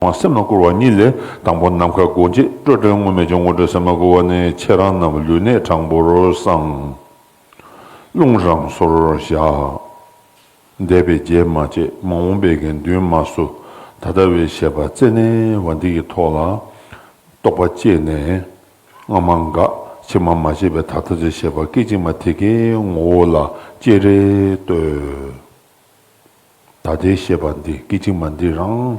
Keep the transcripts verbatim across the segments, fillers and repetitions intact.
བ་སེམས་ལ་བསྐུར་བ་གཉིས་ལས། དང་པོ་ནམ་མཁའ་སྒོ་འབྱེད་སྤྲོས་བྲལ་དངོས་མེད་ཀྱི་ངོ་སྤྲོད་སེམས་ལ་བསྐུར་བ་ནི། ཁྱེད་རང་རྣམས་ལུས་གནད་དྲང་པོར་བསྲང་། རླུང་རང་སོར་བཞག་འདས་པའི་རྗེས་མ་བཅད། མ་འོངས་པའི་གི་མདུན་མ་བསུ། ད་ལྟ་བའི་བཤད་པ་རྩད་ནས་བ་འདི་གི་ཐོག་ལ་རྟོག་པ་བསྐྱེད་ནས། སྔ་མ་འགག་ཕྱི་མ་མ་བྱས་པའི་ད་ལྟ་ཚེ་བཤད་པ་སྐད་ཅིག་མ་དེ་གའི་ངོ་བོ་ལ་ཅེ་རེ་ལྟོས། ད་ལྟའི་བཤད་པ་འདི་སྐད་ཅིག་མ་འདི་རང་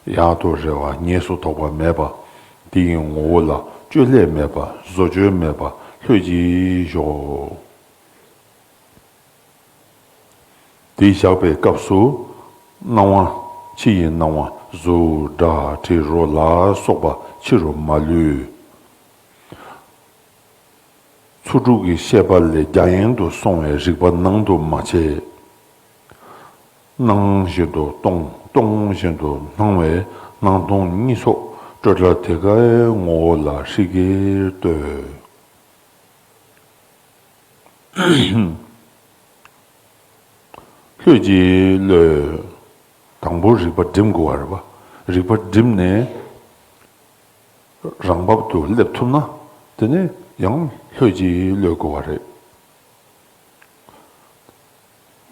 ཡག་ཏུ་རེ་བ་ཉེས་སུ་དོགས་པ་མེད་པ། དེ་ཡི་ངོ་བོ་ལ་བཅོས་བསླད་མེད་པ་བཟོ་བཅོས་མེད་པ་ལྷོད་ཀྱིས་ཞོག་དེ་བཞག་པའི་སྐབས་སུ། སྣང་བ། ཕྱི་ཡི་སྣང་བ་གཟུགས་སྒྲ་དྲི་རོ་ལ་སོགས་པ་ཕྱི་རུ་མ་ལུས། ཚོགས་དྲུག་གི་ཤེས་པ་ལས་རྒྱ་ཡན་དུ་སོང་བའི་རིག་པ་ནང་དུ་མ་བྱས། སྣང་བཞིན་དུ་སྟོང་། སྟོང་བཞིན་དུ་སྣང་བའི་སྣང་སྟོང་གཉིས་ཚོགས་སྤྲོས་བྲལ་དེ་ཀའི་ངོ་བོ་ལ་ཧྲིག་གེར་ལྟོས། ལྷོད་ཀྱིས་ལྟོས། དང་པོ་རིག་པ་སྒྲིམ་དགོས་པ་རེད་པ། རིག་པ་སྒྲིམ་ནས་རང་བབས་སུ་སླེབས་ཐུབ་ན། དེ་ནས་ཡང་ལྷོད་ཀྱིས་ལྟོས་དགོས་པ་རེད།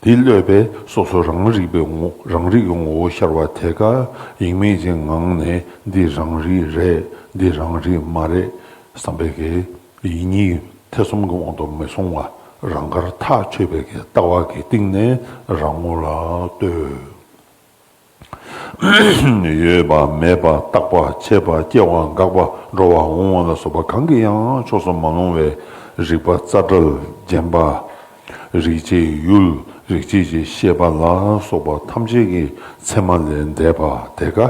དེ་ལྟོས་པས་སོ་སོ་རང་རིག་པའི་ངོ་། རང་རིག་གི་ངོ་བོ་ཤར་བ་དེ་ཀ་ཡེངས་མེད་ཀྱི་ངང་ནས་འདི་རང་རིག་རེད། འདི་རང་རིག་མ་རེད་བསམ་པའི་གི་ཡིད་གཉིས་ཐེ་ཚོམ་གྱི་དབང་དུ་མི་སོང་བ། རང་དགར་ཐག་ཆོད་པའི་གི་ལྟ་བ་གི་སྟེང་ནས་རང་ངོ་ལ་ལྟོས། ཡོད་པ་མེད་པ། རྟག་པ་ཆད་པ། སྐྱེ་བ་འགག་པ། འགྲོ་བ་འོང་བ་ལ་སོགས་པ་གང་གི་ཡང་ཕྱོགས་སུ་མ་ལྷུང་བའི་རིག་པ་རྩ་བྲལ་རྗེན་པ། རིག་བྱེད་ཡུལ། རིག་བྱེད་ཀྱི་ཤེས་པ་ལ་སོགས་པ་ཐམས་ཅད་ཀྱི་མཚན་མ་ལས་འདས་པ་དེ་ཀ།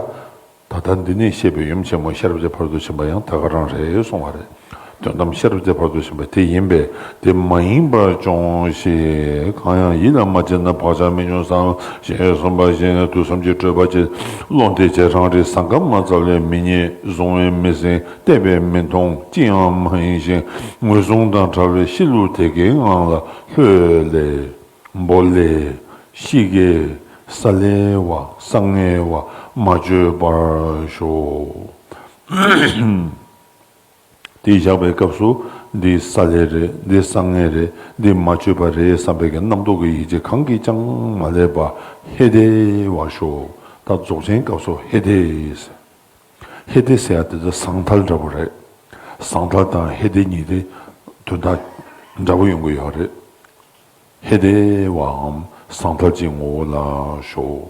ད་ལྟ་འདི་ནས་བཤད་པའི་ཡུམ་ཆེན་མོ་ཤེས་རབ་ཀྱི་ཕ་རོལ་ཏུ་ཕྱིན་པ་ཡང་དེ་ཀ་རང་རེད་གསུང་བ་རེད། དོན་དམ་ཤེས་རབ་ཀྱི་ཕ་རོལ་ཏུ་ཕྱིན་པ་དེ་ཡིན་པས་དེ་མ་ཡིན་པར་སྐྱོང་ཞིག་གང་ཡང་ཡིད་ལ་མ་བྱེད་ན་བག་ཆགས་མི་འབྱུང་བསམ། ཞེས་གསུངས་པ་བཞིན་དུས་གསུམ་གྱི་སྤྲོས་པ་ཅན། བློ་འདས་བྱས་རང་རིག་ཟང་ཁ་མ་བཙལ་བས་མི་རྙེད། གཟུང་བས་མི་ཟིན། བལྟས་པས་མི་མཐོང་། ཅི་ཡང་མ་ཡིན་ཞིང་། ངོས་བཟུང་དང་བྲལ་བའི་གཤིས་ལུགས་དེ་ཀའི་ངང་ལ་ལྷོད་ལས། འབོ་ལས། ཤི་གེ། ས་ལེ་བ། ས་ངེ་བ། མ་བཅོས་པར་ཞོག་དེ་བཞག་པའི་སྐབས་སུ། འདི་ས་ལེ་རེད། འདི་ས་ངེ་རེད། འདི་མ་བཅོས་པ་རེད་བསམ་པའི་གི་རྣམ་རྟོག་གི་ཡིད་ཀྱིས་གང་གིས་ཀྱང་མ་བསླད་པ། ཧེ་དེ་བ་ཞོག་ད་རྫོགས་ཆེན་སྐབས་སུ་ཧེ་དེ། ཧེ་དེ་ཟེར་ཡ་དེ་ཚོ་ཟང་ཐལ་འདྲ་པོ་རེད། ཟང་ཐལ་དང་ཧེ་དེ་གཉིས་དེ་དོན་དག་འདྲ་པོ་ཡོང་གི་ཡོད་རེད། ཧེ་དེ་བའམ་ཟང་ཐལ་གྱི་ངོ་བོ་ལ་ཞོག་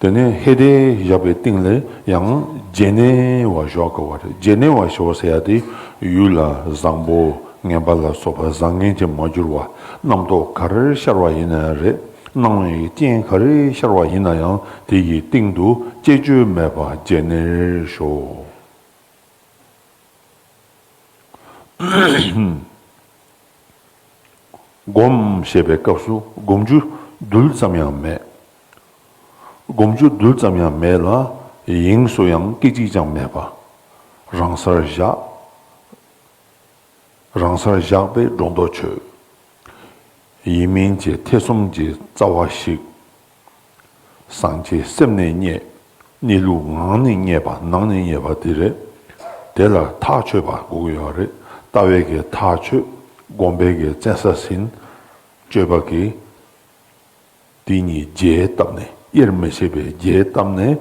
དེ་ནས་ཧེ་དེ་བཞག་པའི་སྟེང་ལ་ཡང་བརྗེད་གནས་བ་ཞོག་གི་བ་རེད། བརྗེད་གནས་བ་ཞོག་ཟེར་ཡ་དེ་ཡུལ་ལ་བཟང་པོ་ངན་པ་ལ་སོགས་པ་བཟང་ངན་གྱིས་མ་གྱུར་བ། རྣམ་རྟོག་ག་རེ་ཤར་བ་ཡིན་ན་རེད། སྣང་བའི་རྐྱེན་ག་རེ་ཤར་བ་ཡིན་ན་ཡང་དེ་ཡི་སྟེང་དུ་བཅས་བཅོས་མེད་པ་བརྗེད་གནས་ཞོག་སྒོམ་ཞེས་པའི་སྐབས་སུ་སྒོམ་རྒྱུ་རྡུལ་ཙམ་ཡང་མེད། སྒོམ་རྒྱུ་རྡུལ་ཙམ་ཡང་མེད་ལ། ཡེངས་སུ་ཡང་སྐད་ཅིག་ཀྱང་མེད་པ། རང་སར་བཞག་རང་སར་བཞག་པས་སྒྲོ་འདོགས་ཆོད། ཡིན་མིན་གྱི་ཐེ་ཚོམ་གྱི་རྩ་བ་ཞིག་སངས་རྒྱས་སེམས་ནས་རྙེད། གནས་ལུགས་ངང་ནས་རྙེད་པ། ནང་ནས་རྙེད་པ་དེ་རེད། དེ་ལ་ཐག་ཆོད་པ་དགོས་ཀྱི་ཡོད་རེད། ལྟ་བའི་གི་ཐག་ཆོད། སྒོམ་པའི་གི་བཙན་ས་ཟིན། སྤྱོད་པ་གི་དེ་གཉིས་རྒྱས་བཏབ་ནས། དབྱེར་མི་ཕྱེད་པའི་རྒྱས་བཏབ་ནས།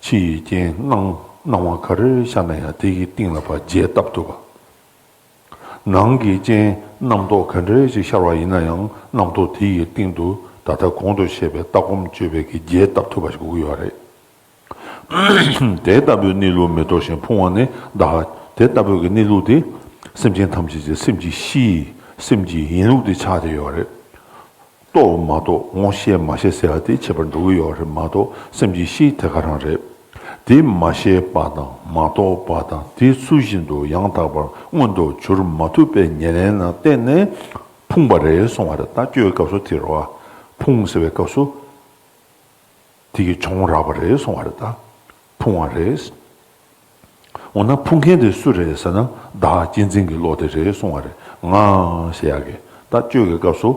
ཕྱི་ཡི་རྐྱེན་སྣང་སྣང་བ་ག་རེ་ཤར་ན་ཡང་དེ་གི་སྟེང་ལ་ཕར་རྒྱས་བཏབ་ཐུབ་པ། ནང་གི་རྐྱེན་རྣམ་རྟོག་ག་འདྲ་ཞིག་ཤར་བ་ཡིན་ན་ཡང་། རྣམ་རྟོག་དེ་ཡི་སྟེང་དུ་ད་ལྟ་གོང་དུ་བཤད་པའི་ལྟ་སྒོམ་སྤྱོད་པའི་གི་རྒྱས་བཏབ་ཐུབ་པ་ཞིག་དགོས་ཀྱི་ཡོད་རེད། དེ་ལྟ་བུའི་གནས་ལུགས་མི་རྟོགས་ཤིང་ཕུང་བ་ནི་བདག་དེ་ལྟ་བུའི་གི་གནས་ལུགས་དེ་སེམས་ཅན་ཐམས་ཅད་ཀྱི་སེམས་ཀྱི་གཤིས། སེམས་ཀྱི་ཡིན་ལུགས་དེ་ཆགས་བསྡད་ཡོད་རེད། རྟོགས་མ་རྟོགས། ངོ་ཤེས་མ་ཤེས་ཟེར་བ་དེ་ཁྱད་པར་འགྲོ་གི་ཡོད་རེད་མ་གཏོགས། སེམས་ཀྱི་གཤིས་དེ་ག་རང་རེད། དེ་མ་ཤེས་པ་དང་མ་རྟོགས་པ་དང་། དེ་ཚུལ་བཞིན་དུ་ཡང་དག་པར་མངོན་དུ་གྱུར་མ་ཐུབ་པའི་ཉེར་ལེན་ལ་བརྟེན་ནས་ཕུང་བ་རེད་གསུང་བ་རེད། ད་སྤྱོད་པའི་སྐབས་སུ་དེ་རེད་བ། ཕུང་ཟེར་བའི་སྐབས་སུ་དེ་གི་བྱུང་རག་པ་རེད་གསུང་བ་རེད། ད་ཕུང་བ་རེད། འོ་ན་ཕུང་མཁན་དེ་སུ་རེད་ཟེར་ན། བདག་གཅེས་འཛིན་གྱི་བློ་དེ་རེད་གསུང་བ་རེད། ང་ཞེས་ཡ་གི་ད་སྤྱོད་ཀྱི་སྐབས་སུ།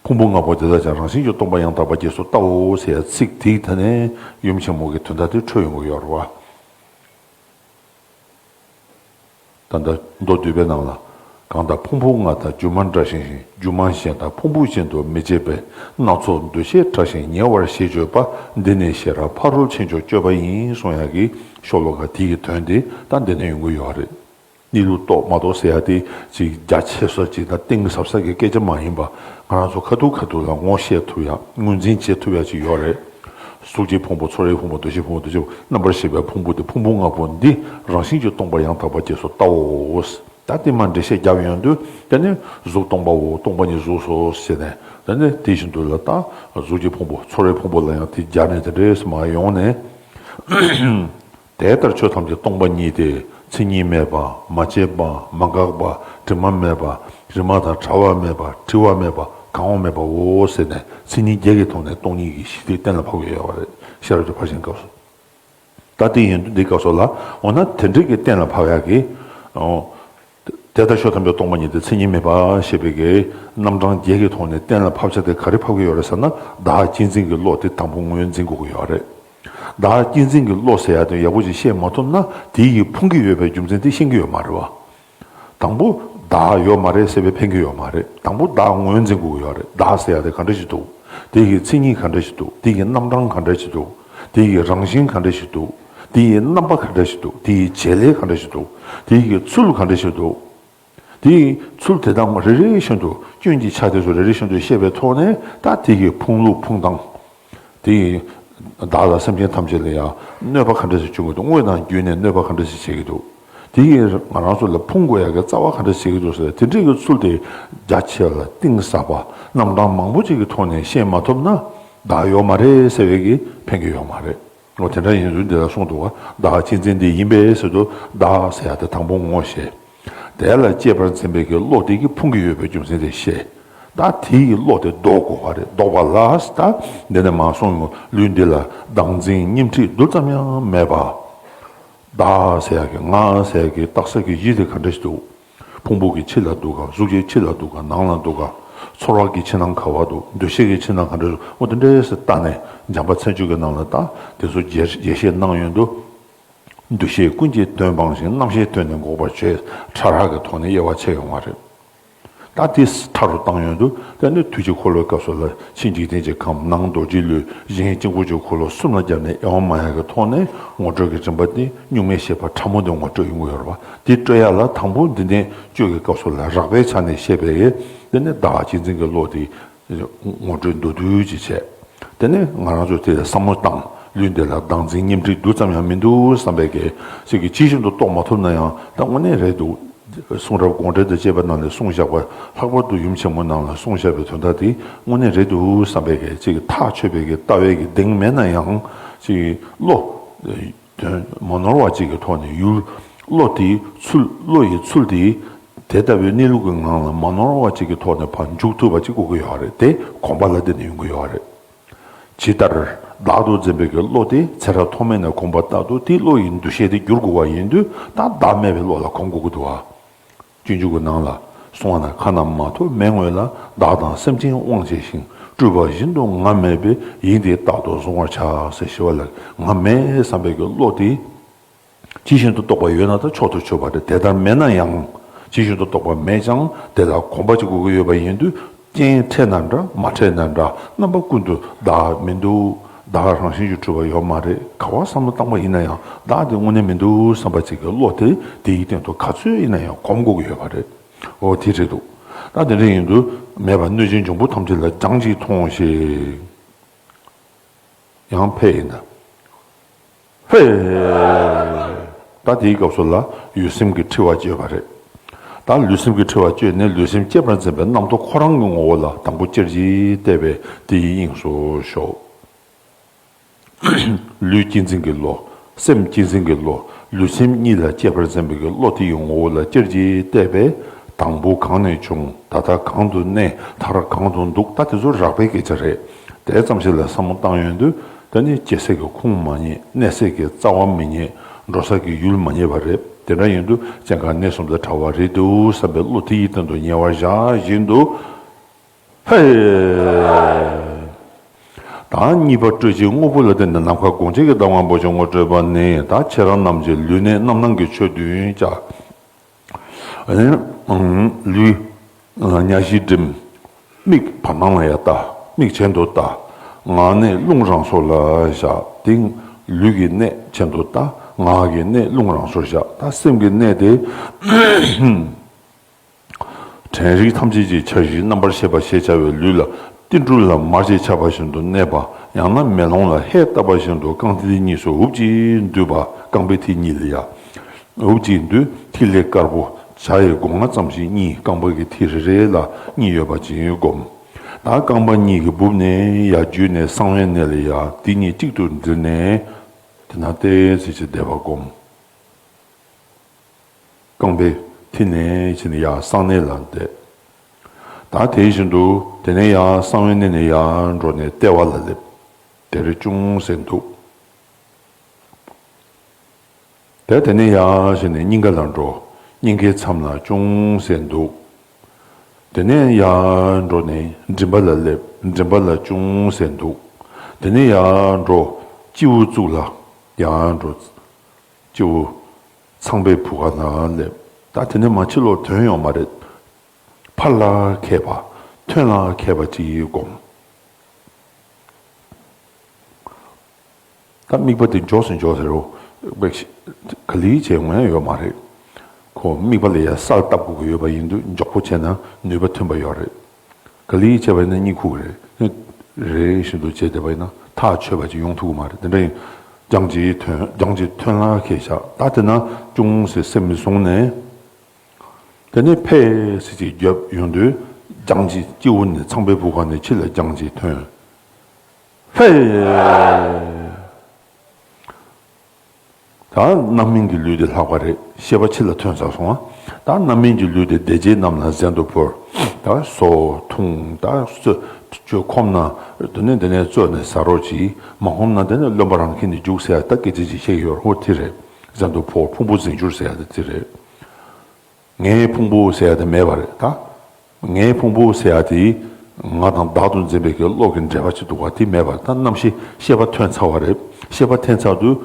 ཕུང་པོ་ལྔ་པོ་དེ་དག་ཀྱང་རང་བཞིན་གྱིས་སྟོང་པ་ཡང་དག་པར་རྗེས་སུ་བལྟའོ་ཟེར་ཡ་ཚིག་དེའི་ཐད་ནས་ཡུམ་ཆེན་མོ་གི་དོན་དག་དེ་འཕྲོས་ཡོང་གི་ཡོད་རེད་བ། ད་ལྟ་མདོ་སྡུད་པའི་ནང་ལ། གང་དག་ཕུང་པོ་ལྔ་དང་སྒྱུ་མ་འདྲ་ཞིང་སྒྱུ་མ་གཞན་དག་ཕུང་པོ་ཅན་དུ་མི་བྱེད་པས་སྣ་ཚོགས་འདུ་ཤེས་བྲལ་ཞིང་ཉེ་བར་ཞི་སྤྱོད་པ། འདི་ནི་ཤེས་རབ་ཕ་རོལ་ཕྱིན་མཆོག་སྤྱོད་པ་ཡིན་གསུང་ཡག་གི་ཤོ་ལོ་ཀ་དེ་ཡི་དོན་དེ་ད་འདི་ནས་ཡོང་གི་ཡོད་རེད། གནས་ལུགས་རྟོགས་མ་རྟོགས་ཟེར་ཡ་དེ་ཅིག་རྒྱ་ཆེ་ས་ཅིག་དང་གཏིང་ཟབ་ས་གི་སྐད་ཆ་མ་ཡིན་པ། ང་རང་ཚོ་ཁ་ཐུག་ཁ་ཐུག་ལ་ངོ་ཤེས་ཐུབ་ཡ་ངོས་འཛིན་བྱེད་ཐུབ་ཡ་ཅིག་ཡོད་རེད། གཟུགས་ཀྱི་ཕུང་པོ་ཚོར་བའི་ཕུང་པོ་འདུ་ཤེས་ཕུང་པོ་འདུ་བྱེད་རྣམ་པར་ཤེས་པའི་ཕུང་པོ་དེ་ཕུང་པོ་ལྔ་པོ་འདི་རང་བཞིན་གྱིས་སྟོང་པ་ཡང་དག་པར་རྗེས་སུ་བལྟའོ། ད་དེ་མ་འགྲེལ་བཤད་བརྒྱབ་ཡོང་དུས་དེ་ནི་གཟུགས་སྟོང་པའོ། སྟོང་པ་ཉིད་གཟུགས་སོ་ཟེར་ནས་དེ་ནི་དེ་བཞིན་དུ་ལ་ད་གཟུགས་ཀྱི་ཕུང་པོ་ཚོར་བའི་ཕུང་པོ་ལ་ཡང་དེ་སྦྱར་ནས་དེ་འདྲས་མ་ཡོང་ནས། དེ་ལྟར་ཆོས་ཐམས་ཅད་སྟོང་པ་ཉིད་དེ། མཚན་ཉིད་མེད་པ། མ་སྐྱེས་པ། མ་འགགས་པ། དྲི་མ་མེད་པ། རིག་མ་དང་བྲལ་བ་མེད་པ། བྲི་བ་མེད་པ། གང་བ་མེད་པའོ་ཟེར་ནས་མཚན་ཉིད་བརྒྱད་ཀྱི་ཐོག་ནས་སྟོང་ཉིད་ཀྱི་གཞི་དེ་གཏན་ལ་ཕབ་ཀྱི་ཡོད་པ་རེད། ཤེས་རབ་ཀྱི་ཕར་ཕྱིན་སྐབས་སུ། ད་དེ་ཡིན་དུས་འདི་སྐབས་སུ་ལ་འོ་ན་དེ་འདྲ་གི་གཏན་ལ་ཕབ་ཡག་གི། ཨོ། དེ་ལྟར་ཆོས་ཐམས་ཅད་སྟོང་པ་ཉིད་དེ། མཚན་ཉིད་མེད་པ་ཞེས་པའི་གི་རྣམ་གྲངས་བརྒྱད་ཀྱི་ཐོག་ནས་གཏན་ལ་ཕབ་བྱ་དེ་ག་རེ་ཕབ་ཀྱི་ཡོད་རེད་ཟེར་ན། བདག་གཅེས་འཛིན་གྱི་བློ་དེ་དང་པོ་ངོས་འཛིན་དགོས་ཀྱི་ཡོད་རེད། བདག་གཅེས་འཛིན་གྱི་བློ་ཟེར་ཡ་དེ་ཡག་པོ་ཅིག་ཤེས་མ་ཐུབ་ན་དེ་ཡིས་ཕུང་གི་ཡོད་པའི་རྒྱུ་མཚན་དེ་ཤེས་ཀྱི་ཡོད་མ་རེད་བ། དང་པོ་བདག་ཡོད་མ་རེད་ཟེར་བས་ཕན་གྱི་ཡོད་མ་རེད། དང་པོ་བདག་ངོས་འཛིན་དགོས་ཀྱི་ཡོད་རེད། བདག་ཟེར་ཡ་དེ་ག་འདྲ་ཞིག་འདུག་དེ་ཡི་མཚན་ཉིད་ག་འདྲ་ཞིག་འདུག་དེ་ཡི་རྣམ་གྲངས་ག་འདྲ་ཞིག་འདུག་དེ་ཡི་རང་བཞིན་ག་འདྲ་ཞིག་འདུག་དེ་ཡི་རྣམ་པ་ག་འདྲ་ཞིག་འདུག་དེ་ཡི་བྱེད་ལས་ག་འདྲ་ཞིག་འདུག་དེ་ཡི་ཚུལ་ག་འདྲ་ཞིག་འདུག་དེ་ཡི་ཚུལ་དེ་དག་རེ་རེ་བཞིན་དུ་སྐྱོན་གྱི་ཆ་དེ་ཚོ་རེ་རེ་བཞིན་དུ་ཤེས་པའི་ཐོག་ནས། ད་དེ་ཡི་ཕུང་ལུགས་ཕུང་སྟངས། དེ་ཡི་བདག་ལ་སེམས་ཅན་ཐམས་ཅད་ལ་ཡང་གནོད་པ་ག་འདྲ་ཞིག་བྱུང་གི་འདུག་དངོས་དང་བརྒྱུད་ནས་གནོད་པ་ག་འདྲ་ཞིག་བྱེད་ཀྱི་འདུག་དེ་ཡིས་ང་རང་ཚོ་ལ་ཕུང་དགོས་ཡག་གི་རྩ་བ་ག་འདྲ་ཞིག་འདུག་ཟེར། དེ་འདྲའི་གི་ཚུལ་དེ་རྒྱ་ཆེ་ལ་གཏིང་ཟབ་པ། རྣམ་གྲངས་མང་པོ་ཅིག་གི་ཐོག་ནས་ཤེས་མ་ཐུབ་ན། བདག་ཡོད་མ་རེད་ཟེར་བའི་གི་ཕན་གྱི་ཡོད་མ་རེད། འོ་དེ་འདྲ་ཡིན་ཚུལ་འདི་ལ་གསུངས་འདུག་བ། བདག་གཅེས་འཛིན་འདི་ཡིན་པས་ཟེར་དུས་བདག་ཟེར་ཡག་དེ་དང་པོ་ངོ་ཤེས། དེ་ལ་གཅེས་པར་འཛིན་པའི་གི་བློ་དེ་གིས་ཕུང་གི་ཡོད་པའི་རྒྱུ་མཚན་དེ་ཤེས། ད་དེ་ཡི་བློ་དེ་ལྡོག་དགོས་པ་རེད། ལྡོག་པ་ལ། ད་འདི་ནས་མར་གསུངས་ཡོང་། ལུས་འདི་ལ་བདག་འཛིན་གཉིས་ཁྲི་རྡུལ་ཙམ་ཡང་མེད་པ། བདག་ཟེར་ཡག་གི་ང་ཟེར་ཡག་གི་བཏགས་ས་གི་གཞི་དེ་ག་འདྲ་ཞིག་འདུག་ཕུང་པོ་གི་ཕྱི་ལ་འདུག་ག་གཟུགས་ཀྱི་ཕྱི་ལ་འདུག་ག་ནང་ལ་འདུག་ག་ཚོར་བ་གི་ཕྱི་ནང་ག་བ་འདུག་འདུ་ཤེས་ཀྱི་ཕྱི་ནང་ག་འདྲ་འདུག་འོ་དེ་འདྲས་སུ་བལྟས་ནས་འཇམ་དཔལ་མཚན་བརྗོད་ཀྱི་ནང་ལ་ད་དེ་ཚོ་རྒྱས་རྒྱས་བཤད་གནང་ཡོང་དུས། འདུ་ཤེས་ཀུན་གྱི་དོན་སྤངས་ཤིང་། རྣམ་ཤེས་དོན་ནི་འགོག་པར་བྱེད། ཕྲ་རགས་ཀྱི་ཐོག་ནས་དབྱེ་བ་ཕྱེ་ཡོང་བ་རེད། ད་དེ་ཕྲ་རུ་བཏང་ཡོང་དུས། དེ་ནི་དུས་ཀྱི་འཁོར་ལོའི་སྐབས་སུ་ལ་ཕྱི་འཇིག་རྟེན་གྱི་ཁམས། ནང་རྡོ་རྗེའི་ལུས། གཞན་དཀྱིལ་འཁོར་གྱི་འཁོར་ལོ་གསུམ་ལ་བརྒྱབ་ནས་དབྱེ་བ་མ་ཡག་གི་ཐོག་ནས་ངོ་སྤྲོད་ཀྱི་རིམ་པ་དེ་གཉུག་མའི་ཤེས་པ་ཕྲ་མོ་དེ་ངོ་སྤྲོད་ཡོང་གི་ཡོད་རེད་བ། དེ་སྤྲོད་ཡག་ལ་དང་པོ་འདི་ནས་སྤྱོད་ཀྱི་སྐབས་སུ་ལ་རགས་པའི་ཆ་ནས་བཤད་པའི་དེ་ནི་བདག་གཅེས་འཛིན་གྱི་བློ་དེ་ངོ་སྤྲོད་མདོར་བསྡུས་ཅིག་བྱས། དེ་ནས་ང་རང་ཚོ་དེ་ལ་བསམ་བློ་བཏང་། ལུས་འདི་ལ་བདག་འཛིན་གཉིས་ཁྲི་རྡུལ་ཙམ་ཡང་མི་འདུག་བསམ་པའི་གི་ཅིག་གི་ཇི་བཞིན་དུ་རྟོགས་མ་ཐུབ་ན་ཡང་། ད་དངོས་གནས་རེད་འདུག་གསུང་རབ་དགོངས་འགྲེལ་དང་བཅས་པ་ནང་ལ་གསུངས་བཞག་པ། ལྷག་པར་དུ་ཡུམ་ཆེན་མོ་ནང་ལ་གསུངས་བཞག་པའི་དོན་དག་དེ་དངོས་གནས་རེད་འདུག་བསམ་པའི་གི་ཅིག་གི་ཐག་ཆོད་པའི་གི་ལྟ་བའི་གི་གདེང་མེད་ན་ཡང་། ཅིག་བློ། དོན་མ་ནོར་བ་ཅིག་གི་ཐོག་ནས་ཡུལ། བློ་དེའི་ཚུལ། བློ་ཡི་ཚུལ་དེ། དེ་ལྟ་བུའི་གནས་ལུགས་ཀྱི་ངང་ལ་མ་ནོར་བ་ཅིག་གི་ཐོག་ནས་ཕར་འཇུག་ཐུབ་པ་ཅིག་དགོས་ཀྱི་ཡོད་རེད། དེ་གོམས་པ་ལ་བརྟེན་ནས་ཡོང་གི་ཡོད་རེད། ཇི་ལྟར་བདག་ཏུ་འཛིན་པའི་གི་བློ་དེ་ཚེ་རབས་ཐོག་མེད་ནས་གོམས་པ་ལྟར་དུ་དེ་བློ་ཡི་འདུ་ཤེས་དེ་འགྱུར་དགོས་པ་ཡིན་དུས། ད་བདག་མེད་པའི་བློ་ལ་གོམས་དགོས་ཀྱི་འདུག་བ། སྤྱོད་འཇུག་གི་ནང་ལ་གསུངས་པ་ན། ཁ་ན་མ་ཐོ་མེད་སྔོན་ལ། བདག་དང་སེམས་ཅན་དབང་བྱས་ཤིང་། སྤྲུལ་པ་བཞིན་དུ་ང་མེད་པས། ཡིན་ཏེ་རྟག་ཏུ་གཟུང་བར་བྱ། ཟེར་ཞུ་བ་ལ། ང་མེད་བསམ་པའི་གི་བློ་དེ་ཇི་བཞིན་དུ་རྟོགས་པ་ཡོད་ན་ད་མཆོག་ཏུ་གྱུར་པ་རེད། དེ་ལྟར་མེད་ན་ཡང་ཇི་བཞིན་དུ་རྟོགས་པ་མེད་ཀྱང་དེ་ལ་གོམས་པ་ཅིག་དགོས་ཀྱི་ཡོད་པ་ཡིན་དུས། རྐྱེན་འཕྲད་ན་འདྲ་མ་འཕྲད་ན་འདྲ། རྣམ་པ་ཀུན་ཏུ་བདག་མི་འདུག་བདག་རང་བཞིན་གྱིས་གྲུབ་པ་ཡོད་མ་རེད། ག་པར་བསམ་བློ་བཏང་པ་ཡིན་ན་ཡང་བདག་དེ་དངོས་གནས་མི་འདུག་བསམ་པ་ཅིག་གི་བློ་དེ་དེའི་སྟེང་དུ་ག་ཚོད་ཡིན་ན་ཡང་གོམས་དགོས་ཀྱི་ཡོད་པ་རེད། འོ་དེ་རེད་འདུག་ད་དེ་འདྲ་ཡིན་དུས་མེད་པ་གནོད་སྦྱིན་འབྱུང་པོ་ཐམས་ཅད་ལ་སྦྱང་ཅིག་ཐོངས་ཤིག་ཡང་ཕེབས་ཡིན་ན། ཧེ། ད་དེའི་སྐབས་སུ་ལ་ལུས་སེམས་ཀྱི་འཁྲི་བ་གཅོད་པ་རེད། ད་ལུས་སེམས་ཀྱི་འཁྲི་བ་གཅོད་ནས་ལུས་སེམས་གཅེས་པར་འཛིན་པའི་རྣམ་རྟོག་ཁོ་རང་གི་ངོ་བོ་ལ་དང་པོ་ཅེར་གྱིས་བལྟས་པས་དེ་ཡི་དབྱིངས་སུ་ཞོག་ལུས་གཅེས་འཛིན་གྱི་བློ། སེམས་གཅེས་འཛིན་གྱི་བློ། ལུས་སེམས་གཉིས་ལ་གཅེས་པར་འཛིན་པའི་གི་བློ་དེ་ཡི་ངོ་བོ་ལ་ཅེར་གྱིས་བལྟས་པས། དང་པོ་གང་ནས་བྱུང་། ད་ལྟ་གང་དུ་གནས། མཐར་གང་དུ་འདུག་ད་དེ་ཚོ་རགས་པའི་སྐད་ཆ་རེད། དེ་ཙམ་ཞིག་ལ་བསམ་བློ་བཏང་ཡོང་དུས། ད་ནི་སྐྱེ་ས་གི་ཁུངས་མ་རྙེད། གནས་ས་གི་རྩ་བ་མི་རྙེད། འགྲོ་ས་གི་ཡུལ་མ་རྙེད་པ་རེད། དེ་འདྲ་ཡིན་དུས་སྐྱེ་འགག་གནས་གསུམ་དང་བྲལ་བ་རེད་འདུག་བསམ་པའི་བློ་དེ་ཡི་སྟེང་དུ་ཉེ་བར་བཞག་བཞིན་དུ། ཧེ། ད་གཉིས་པ་སྤྲོས་བཅས་དངོས་པོ་ལ་བརྟེན་ནས་ནམ་མཁའ་སྒོང་ཆེན་གྱི་ཟླ་བ་འབུར་བཞིན་ངོ་སྤྲོད་པ་ནི། ད་ཁྱེད་རང་རྣམས་ཀྱི་ལུས་གནད་རྣམ་སྣང་གི་ཆོས་བདུན་བཅའ། ལུས། གཉའ་ཤིང་སྒྲིམ། མིག་བར་སྣང་ལ་ཡར་ལྟ། མིག་གྱེན་དུ་ལྟ། ངག་ནས་རླུང་རང་སོར་ལ་བཞག་དེ་ལུས་ཀྱི་གནད་གྱེན་དུ་ལྟ། ངག་གི་གནད་རླུང་རང་སོར་བཞག་ད་སེམས་ཀྱི་གནད་དེ། དྲན་རིག་ཐམས་ཅད་ཀྱི་འཆར་གཞི་རྣམ་པར་ཤེས་པ་ཞེས་བྱ་བའི་ལུས་ལ་ཏིལ་འབྲུ་ལ་མར་ཅིག་ཆགས་པ་བཞིན་དུ་གནས་པ། ཡང་ན་མེ་ལོང་ལ་ཧས་བཏབ་པ་བཞིན་དུ་རྐང་མཐིལ་གཉིས་སུ་འུབ་ཅིག་འདུས་པ། རྐང་པའི་མཐིལ་གཉིས་ལ་ཡ། འུབ་ཅིག་འདུས། མཐིལ་ལས་དཀར་པོ་བྱ་ཡི་སྒོ་ང་ཙམ་ཞིག་གཉིས། རྐང་པ་གི་མཐིལ་རེ་རེ་ལ་གཉིས་ཡོད་པ་ཅིག་སྒོམ། ད་རྐང་པ་གཉིས་ཀྱི་སྦུབས་ནས་ཡར་བརྒྱུད་ནས་གསང་བའི་གནས་ལ་ཡ། དེ་གཉིས་གཅིག་ཏུ་འདྲིལ་ནས། དེ་ན་ཏོག་ཙམ་ཅིག་བསྡད་པ་སྒོམ། རྐང་པའི་མཐིལ་ནས་ཕྱིན་ནས་ཡར་གསང་གནས་ལ་བསྡད། ད་དེ་བཞིན་དུ་དེ་ནས་ཡར་གསང་བའི་གནས་ནས་ཡར་འགྲོ་ནས་ལྟེ་བ་ལ་སླེབས། དེར་ཅུང་ཟད་འདུག་དེ་དེ་ནས་ཡར་ཕྱིན་ནས་སྙིང་ག་ལ་འགྲོ། སྙིང་གའི་མཚམས་ལ་ཅུང་ཟད་འདུག་དེ་ནས་ཡར་འགྲོ་ནས་མགྲིན་པ་ལ་སླེབས། མགྲིན་པ་ལ་ཅུང་ཟད་འདུག་དེ་ནས་ཡར་འགྲོ། སྤྱི་བོ་གཙུག་ལ་ཡར་འགྲོ། སྤྱི་བོ་ཚངས་པའི་བུ་ག་ལ་སླེབས། ད་དེ་ནས་མར་ཕྱི་ལོགས་ཐོན་ཡོང་མ་རེད། ཕར་ལ་མཁས་པ། ཐོན་ལ་མཁས་པ་ཅིག་སྒོམ། ད་དམིགས་པ་དེ་མགྱོགས་སུ་མགྱོགས་སུ་རོ། ག་ལེར་བྱེད་དགོས་ཡ་ཡོད་མ་རེད། ཁོ་དམིགས་པ་ལ་ཡ་གསལ་བཏབ་དགོས་ཀྱི་ཡོད་པ་ཡིན་དུས་མགྱོགས་པོ་བྱས་ན་ནུས་པ་ཐོན་པ་ཡོད་རེད། ག་ལེར་བྱས་པ་ཡིན་ན་གཉིད་ཁུག་གི་རེད། རེ་བཞིན་དུ་བྱས་བསྡད་པ་ཡིན་ན་ཐག་ཆོད་པ་ཅིག་ཡོང་ཐུབ་ཀྱི་མ་རེད། དེ་འདྲ་ཡིན། རྒྱང་ཅིག་ཐོན། རྒྱང་ཅིག་ཐོན་ལ་མཁས་བཞག་ད་དེ་ན་ཅུང་ཟད་སེམས་བཟུང་ནས། དེ་ནས་ཕར་ཚུར་ཅིག་རྒྱབ་ཡོང་དུས་རྒྱང་ཅིག་སྤྱི་བོ་ནས་ཚངས་པའི་བུ་ག་ནས་ཕྱི་ལ་རྒྱང་ཅིག་ཐོན། ཧེ། ད་རྣམ་སྨིན་གྱི་ལུས་དེ་ལྷག་པ་རེད། ཤེས་པ་ཕྱི་ལ་ཐོན་ཚར་སོང་ང་། ད་རྣམ་སྨིན་གྱི་ལུས་དེ་བདེ་བྱེད་རྣམས་ལ་གཟན་དུ་ཕོབ། ད་ཟོ་འཐུང་ད་གསོད་ཆོས་ཁོམ་ན་དེ་ནས་དེ་ནས་གསོད་ནས་ཟ་རོགས་གྱིས། མ་ཁོམ་ན་དེ་ནས་རློན་པ་རང་ཁྱེར་ནས་རྒྱུགས་ཟེར་ཡ་ད་སྐད་ཆ་ཅིག་བཤད་ཀྱི་ཡོད་རེད། འོ་དེ་རེད། གཟན་དུ་ཕོབ། ཕུང་པོ་འཛིན་གྱུར་ཟེར་ཡ་དེ་དེ་རེད། ངའི་ཕུང་པོ་ཟེར་ཡ་དེ་མེད་པ་རེད་ད། ངའི་ཕུང་པོ་ཟེར་ཡ་དེ་ང་དང་བདག་ཏུ་འཛིན་པའི་གི་བློ་གི་འབྲེལ་བ་ཅིག་འདུག་ག་དེ་མེད་པ་རེད་ད། རྣམ་ཤེས་ཤེས་པ་ཐོན་ཚར་བ་རེད། ཤེས་པ་ཐོན་ཚར་དུས་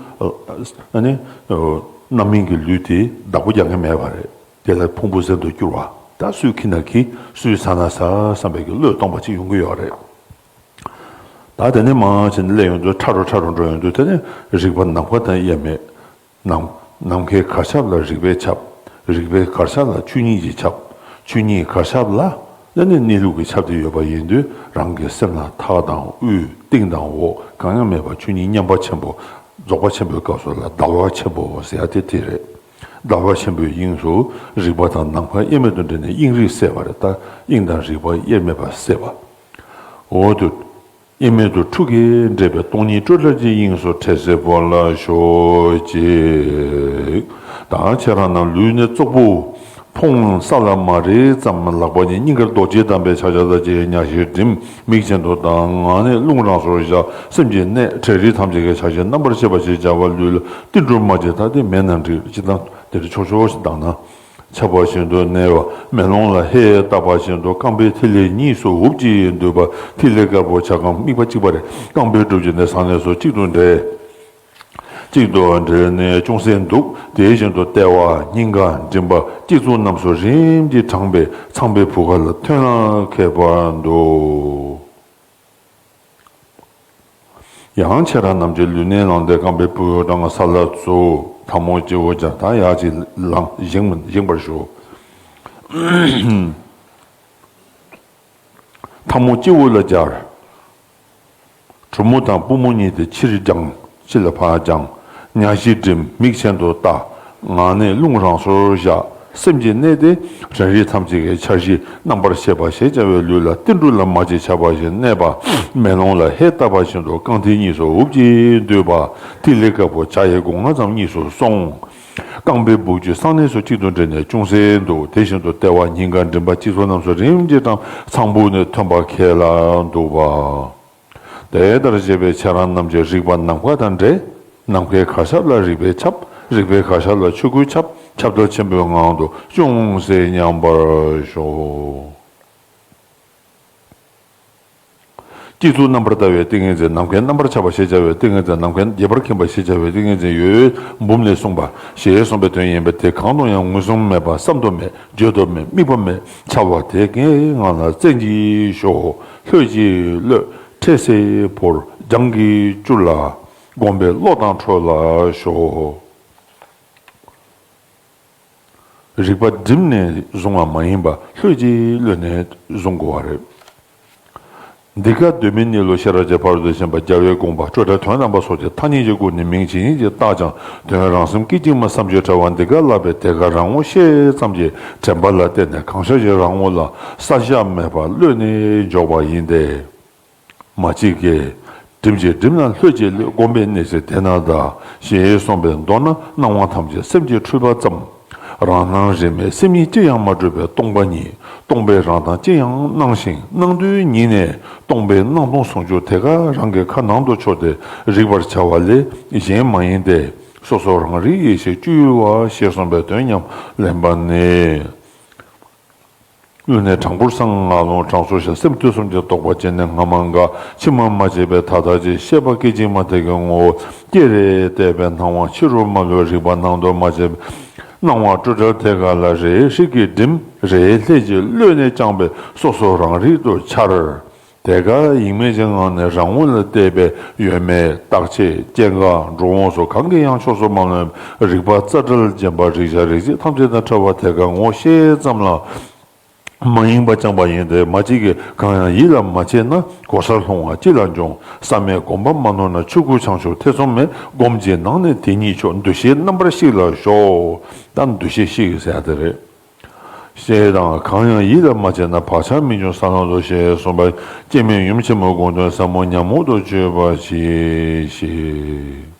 ཨ་ནི་རྣམ་སྨིན་གྱི་ལུས་དེ་བདག་པོ་རྒྱག་མཁན་མེད་པ་རེད། དེ་ལ་ཕུང་པོ་གཟན་དུ་གྱུར་པ། ད་སུས་འཁྱེར་ན་འཁྱེར། སུས་ཟ་ན་ཟ་བསམ་པའི་གི་བློས་གཏོང་པ་ཅིག་ཡོང་གི་ཡོད་རེད། ད་དེ་ནས་མར་ཕྱིན་ནས་སླེབས་ཡོང་དུས་ཕྲ་རུ་ཕྲ་རུ་འགྲོ་ཡོང་དུས་དེ་ནས་རིག་པ་ནམ་མཁའ་དང་དབྱེར་མེད། ནམ་ནམ་མཁའི་གར་ཁྱབ་ལ་རིག་པས་ཁྱབ། རིག་པའི་གར་ཁྱབ་ལ་ཆོས་ཉིད་ཀྱིས་ཁྱབ། ཆོས་ཉིད་གར་ཁྱབ་ལ་ཨ་ནི་གནས་ལུགས་ཀྱིས་ཁྱབ་སྟེ་ཡོད་པ་ཡིན་དུས་རང་གི་སེམས་ལ་མཐའ་དང་དབུས་སྟེང་དང་འོག་གང་ཡང་མེད་པ་ཆོས་ཉིད་མཉམ་པ་ཆེན་པོ། རྫོགས་པ་ཆེན་པོའི་སྐབས་སུ་ལ་བརྡལ་བ་ཆེན་པོ་ཟེར་ཡ་དེ་དེ་རེད། བརྡལ་བ་ཆེན་པོའི་དབྱིངས་སུ་རིག་པ་དང་ནམ་མཁའ་དབྱེར་མེད་དུ་འདྲེས་ནས་དབྱིངས་རིག་སད་པ་རེད་ད། དབྱིངས་དང་རིག་པ་དབྱེར་མེད་པ་སད་པ། འོ་དུ། དབྱེར་མེད་དུ་ཁྲུ་གིས་འདྲེས་པའི་སྟོང་ཉིད་སྤྲོས་བྲལ་གྱི་དབྱིངས་སུ་འཕྲལ་སེལ་བོར་ལ་ཞོག་ཅིག་ད་ཁྱེད་རང་རྣམས་ལུས་ནི་ཙོག་པུ་ཕུང་ས་ལ་མ་རེག་ཙམ། ལག་པ་གཉིས་སྙིང་གར་རྡོ་རྗེ་བསྡམས་པའི་ཕྱག་རྒྱ་ལ་ཅིག་གཉའ་ཤིང་སྒྲིམ། མིག་གྱེན་དུ་བལྟ། ངག་ནས་རླུང་རང་སོར་བཞག་སེམས་ཀྱི་གནད་དྲན་རིག་ཐམས་ཅད་ཀྱི་འཆར་གཞི་རྣམ་པར་ཤེས་པ་ཞེས་བྱ་བ་ལུས་ལ་ཏིལ་འབྲུ་མ་བྱེད་ད་དེ་མེད་ན་འགྲིག་སྤྱིར་བཏང་དེ་འདྲ་ཆོག་ཆོག་ཞིག་བཏང་ན། ཆགས་པ་བཞིན་དུ་གནས་པ། མེ་ལོང་ལ་ཧས་བཏབ་པ་བཞིན་དུ་རྐང་པའི་མཐིལ་ལས་གཉིས་སུ་འུབ་ཀྱིས་འདུས་པ། མཐིལ་ལས་དཀར་པོ་བྱ་རྐང་དམིགས་པ་གཅིག་པ་རེད། རྐང་པའི་སྒྲུབ་བྱེད་ནས་གསང་གནས་སུ་གཅིག་ཏུ་འདྲེས། གཅིག་ཏུ་འདྲེས་ནས་ཅུང་ཟད་འདུག་དེ་བཞིན་དུ་ལྟེ་བ་སྙིང་ག་མགྲིན་པ་སྤྱི་གཙུག་རྣམས་སུ་རིམ་གྱིས་དྲངས་པས་ཚངས་པའི་བུ་ག་ལ་ཐོན་ལ་མཁས་པར་འདུག་ཡང་ཁྱེད་རང་རྣམས་ཀྱི་ལུས་གནད་བླངས་ཏེ་རྐང་པའི་སྤུ་གུ་དང་ས་ལ་བཙུགས། ཐལ་མོ་སྤྱི་བོར་སྦྱར། ད་ཡར་ཅིག་ལངས། བཞེངས་བཞེངས་པར་ཞུ། ཐལ་མོ་སྤྱི་བོ་ལ་སྦྱར། གྲུ་མོ་དང་པུས་མོ་གཉིས་དེ་ཕྱིར་བརྒྱངས། ཕྱི་ལ་ཕར་བརྒྱངས། གཉའ་ཤིང་བསྒྲིམས། མིག་གྱེན་དུ་བལྟ། ངག་ནས་རླུང་རང་སོར་བཞག་སེམས་ཀྱི་གནད་དེ་དྲན་རིག་ཐམས་ཅད་ཀྱི་འཆར་གཞི་རྣམ་པར་ཤེས་པ་ཞེས་བྱ་བའི་ལུས་ལ་ཏིལ་འབྲུ་ལ་མར་ཅིག་ཆགས་པ་བཞིན་གནས་པ། མེ་ལོང་ལ་ཧས་བཏབ་པ་བཞིན་དུ་རྐང་མཐིལ་གཉིས་སུ་འུབ་ཀྱིས་འདུས་པ། མཐིལ་ལས་དཀར་པོ་བྱ་ཡི་སྒོ་ང་ཙམ་གཉིས་སུ་སོང་། རྐང་པའི་སྦུབས་ཀྱི་གསང་གནས་སུ་གཅིག་ཏུ་འདྲེས་ནས་ཅུང་ཟད་འདུག་དེ་བཞིན་དུ་ལྟེ་བ་སྙིང་ག་མགྲིན་པ་སྤྱི་གཙུག་རྣམས་སུ་རིམ་གྱིས་དྲངས། ཚངས་བུག་ནས་ཐོན་པ་ཁས་ལ་འདུག་པ། དེ་ལྟར་བྱས་པས་ཁྱེད་རང་རྣམས་ཀྱི་རིག་པ་ནམ་མཁའ་དང་འདྲེས། ནམ་མཁའི་གར་ཁྱབ་ལ་རིག་པས་ཁྱབ། རིག་པའི་གར་ཁྱབ་ལ་ཆོས་སྐུས་ཁྱབ། ཁྱབ་བརྡལ་ཆེན་པོའི་ངང་དུ་ཅུང་ཟད་མཉམ་པར་ཞོག་སྤྱི་གཙུག་རྣམ་པར་ལྟ་བའི་ཏིང་ངེ་འཛིན། ནམ་མཁའི་རྣམ་པར་ཆགས་པ་ཞེས་བྱ་བའི་ཏིང་ངེ་འཛིན། ནམ་མཁའི་རྒྱས་པར་མཁྱེན་པ་ཞེས་བྱ་བའི་ཏིང་ངེ་འཛིན་ཡོད། འབུམ་ལས་གསུངས་པ་ཞེས་གསུངས་པའི་དོན་ཡིན་པས། དེ་གང་དུ་ཡང་མངོན་སུམ་མེད་པ། བསམ་དུ་མེད། བརྗོད་དུ་མེད། དམིགས་པ་མེད། འཆར་བ་དེ་ཀའི་ངང་ལ་བཙན་གྱིས་ཞོག །ལྷོད་ཀྱིས་གློད། འཕྲལ་སེལ་བོར། རྒྱང་གིས་བསྐྱུར་ལ། བསྒོམ་པས་བློ་དང་འཕྲོད་ལ་ཞོག །རིག་པ་བསྒྲིམས་ནས་བཟུང་བ་མ་ཡིན་པར་ལྷོད་ཀྱིས་གློད་ནས་བཟུང་དགོས་པ་རེད། འདི་ཀ་གདོད་མའི་གནས་ལུགས་ཤེས་རབ་ཀྱི་ཕ་རོལ་ཏུ་ཕྱིན་པ་རྒྱལ་བའི་དགོངས་པ་སྤྲོས་བྲལ་དོན་དམ་པ་སོགས་ཀྱི་ཐ་སྙད་ཀྱི་སྒོ་ནས་མིང་ཇི་སྙེད་ཅིག་བཏགས་ཀྱང་དོན་རང་སེམས་སྐད་ཅིག་མ་བསམ་བརྗོད་བྲལ་བ་འདི་ཀ་ལབ་པས། དེ་ཀ་རང་ངོ་ཤེས་ཙམ་གྱིས་དྲན་པ་ལ་བརྟེན་ནས་གང་ཤར་གྱི་རང་ངོ་ལ་བསལ་བཞག་མེད་པར་གློད་ནས་འཇོག་པ་ཡིན་ཏེ། མ་གཅིག་གིས། བསྒྲིམས་ཀྱིས་བསྒྲིམས་ན་ལྷོད་ཀྱིས་ལྷོད། བསྒོམ་པའི་གནས་ཚུལ་དེ་ན་གདའ། ཞེས་གསུངས་པས། མདོར་ན་སྣང་བ་ཐམས་ཅད་སེམས་ཀྱི་འཁྲུལ་པ་ཙམ། རང་སྣང་རིས་མེད་སེམས་ཉིད་ཅི་ཡང་མ་གྲུབ་པའི་སྟོང་པ་ཉིད། སྟོང་པའི་རང་མདངས་ཅི་ཡང་སྣང་ཞིང་སྣང་དུས་ཉིད་ནས་སྟོང་པའི་སྣང་སྟོང་ཟུང་འཇུག་དེ་ཀ་རང་གི་ཁ་ནང་དུ་ཕྱོགས་ཏེ་རིག་པར་བྱ་བ་ལས་གཞན་མ་ཡིན་ཏེ། སོ་སོ་རང་རིག་ཡེ་ཤེས་སྤྱོད་ཡུལ་བ་ཞེས་གསུངས་པའི་དོན་ཉམས་ལེན་པ་ནི། གློད་ནས་དྲང་པོར་གསང་སྔགས་ལུང་དྲང་སོར་བཤད། སེམས་དུས་གསུམ་གྱི་རྟོག་པ་བཅད་ནས་སྔ་མ་འགག་ཕྱི་མ་མ་བྱས་པའི་མཐའ་དག་བྱེད། ཤེས་པ་སྐད་ཅིག་མ་དེ་ཀའི་ངོ་བོ་སྐྱེ་རེ་གཏད་པའི་སྣང་བ་ཕྱི་རུ་མ་ལྷོད། རིག་པ་ནང་དུ་མ་བྱས་པའི་སྣང་བ་སྤྲོས་བྲལ་དེ་ཀ་ལ་རེ་ཧྲིག་གིས་བསྒྲིམས། རེ་ལྷོད་ཀྱིས་གློད་ནས་བསྐྱངས་པས་སོ་སོ་རང་རིག་ཏུ་འཆར། དེ་ཀ་ཡེངས་མེད་ཀྱི་ངང་ནས་རང་ངོ་ལ་བལྟས་པས་ཡོད་མེད་རྟག་ཆད་སྐྱེ་འགག་འགྲོ་འོང་སོགས་གང་གི་ཡང་ཕྱོགས་སུ་མ་ལྷུང་བའི་རིག་པ་རྩ་བྲལ་རྗེན་པ་རིག་བྱ་རིག་བྱེད་ཐམས་ཅད་དང་བྲལ་བ་དེ་ཀ་ངོ་ཤེས་ཙམ་ལ། མ་ཡེངས་པར་བསྐྱངས་པ་ཡིན་ཏེ། མ་གཅིག་གིས་གང་ཡང་ཡིད་ལ་མ་བྱས་ན་གོ་སར་ལྷུང་བ་ཅི་ལ་འབྱུང་། བསམ་མེད་སྒོམ་པ་མ་ནོར་ན་ཆོས་སྐུ་བྱང་ཆུབ་ཐེ་ཚོམ་མེད། སྒོམ་གྱི་ནང་ནས་དེ་ཉིད་མཆོག །འདུ་ཤེས་རྣམ་པར་བཤིག་ལ་ཞོག །ད་འདུ་ཤེས་བཤིག་ཟེར་ཡ་དེ་རེད། ཞེས་དང་། གང་ཡང་ཡིད་ལ་མ་བྱས་ན་བག་ཆགས་མི་འབྱུང་ས་ལམ་དུ་ཞེས་གསུངས་པ། སྐྱེ་མེད་ཡུམ་ཆེན་མོའི་དགོངས་དོན་ཟབ་མོ་ཉམས་རྟོགས་ཏུ་བཅུག་པར་གྱིས་ཤིག